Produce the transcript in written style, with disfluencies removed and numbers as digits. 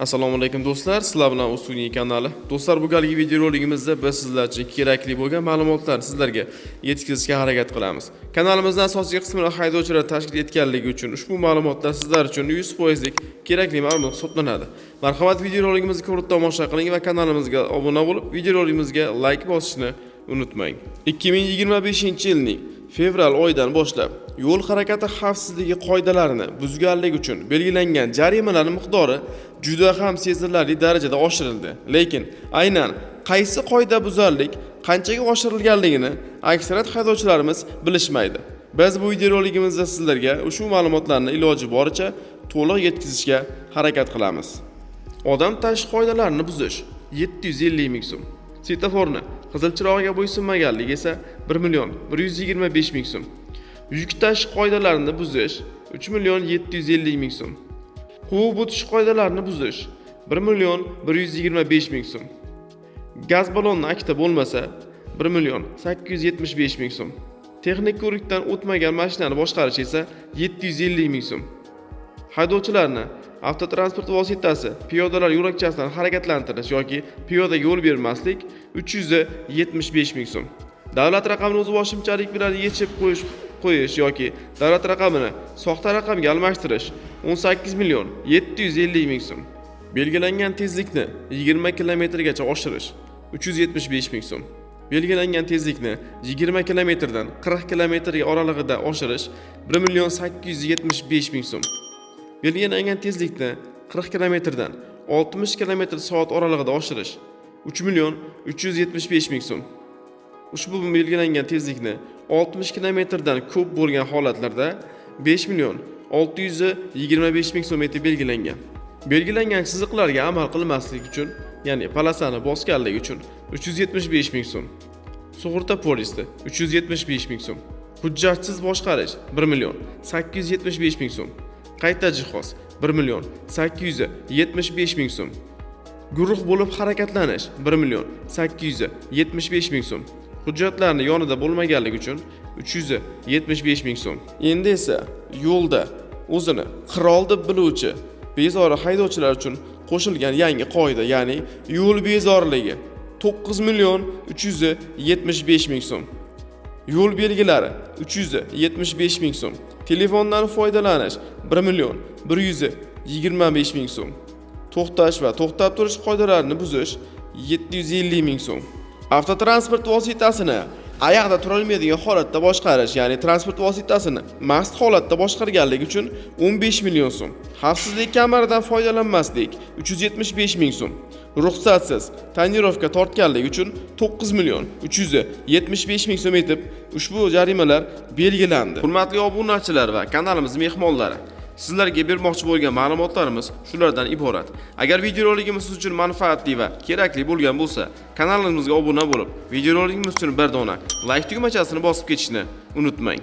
Assalomu alaykum, do'stlar, sizlar bilan Usuniy kanali. Do'stlar, bu galgi videoroligimizda biz sizlar uchun kerakli bo'lgan ma'lumotlarni sizlarga yetkazishga harakat qilamiz. Kanalimizning asosiy qismini haydovchilar tashkil etganligi uchun ushbu ma'lumotlar sizlar uchun 100% kerakli ma'lumot hisoblanadi. Marhamat, videoroligimizni ko'rib tomosha qiling va kanalimizga obuna bo'lib, videoroligimizga like bosishni unutmang. 2025-yilning fevral oyidan boshlab yo'l harakati xavfsizligi qoidalarini buzganlik uchun belgilangan jarimalar miqdori juda ham sezilarli darajada oshirildi. Lekin aynan qaysi qoidabuzarlik qanchaga oshirilganligini aksariyat haydovchilarimiz bilishmaydi. Biz bu videoroligimizda sizlarga ushbu ma'lumotlarni iloji boricha to'liq yetkazishga harakat qilamiz. Odam tashish qoidalarini buzish 750 ming so'm. Svetoforni qizil chirog'iga bo'ysunmaganlik esa 1 million 125 ming so'm. Yuk tashish qoidalarini buzish 3 million 750 ming so'm. Quvib o'tish qoidalarini buzish 1 million 125 ming so'm. Gaz ballonni akti bo'lmasa 1 million 875 ming so'm. Texnik ko'rikdan o'tmagan mashinani boshqarish esa 750 ming so'm. Haydovchilarni avtotransport vositasi piyodalar yo'lakchasidan harakatlantirish yoki piyodaga yo'l bermaslik 375 ming so'm. Davlat raqamini o'zboshimchalik bilan yechib qo'yish yoki davlat raqamini soxta raqamga almashtirish 18 million 750 ming so'm. Belgilangan tezlikni 20 kilometrgacha oshirish 375 ming so'm. Belgilangan tezlikni 20 kilometrdan 40 kilometrga oralig'ida oshirish 1 million 875 ming so'm. Belgilangan tezlikni 40 kilometrdan 60 km soat oralig'ida oshirish 3 million 375 ming so'm. Ushbu belgilangan tezlikni 60 kilometrdan ko'p bo'lgan holatlarda 5 million 625 ming so'm etib belgilangan. Belgilangan chiziqlarga amal qilmaslik uchun, ya'ni полоса ni bosganlik uchun 375 ming so'm. Sug'urta polisi 375 ming so'm. Hujjatsiz boshqarish 1 million 875 ming so'm. Qayta jihoz 1 million 875 ming so'm. Guruh bo'lib harakatlanish 1 million 875 ming so'm. Hujjatlarni yonida bo'lmaganligi uchun 375 ming so'm. Endi esa yo'lda o'zini qirol deb biluvchi bezori haydovchilar uchun qo'shilgan yangi qoida, ya'ni yo'l bezoriligi 9 million 375 ming so'm. Yo'l belgilari 375 ming so'm. Telefondan foydalanish 1 million 125 ming so'm. To'xtash va to'xtab turish qoidalarini buzish 750 ming so'm. Avtotransport vositasini ayaqda turolmaydigan holatda boshqarish, ya'ni transport vositasini mast holatda boshqarganlik uchun 15 million so'm. Xavfsizlik kamaridan foydalanmaslik 375 ming so'm. Ruxsatsiz tonirovka tortganlik uchun 9 million 375 ming so'm etib ushbu jarimalar belgilandi. Hurmatli obunachilar va kanalimiz mehmonlari, sizlarga bermoqchi bo'lgan ma'lumotlarimiz shulardan iborat. Agar videoroligimiz siz uchun manfaatli va kerakli bo'lgan bo'lsa, kanalimizga obuna bo'lib, videoroligimiz uchun bir dona like tugmachasini bosib ketishni unutmang.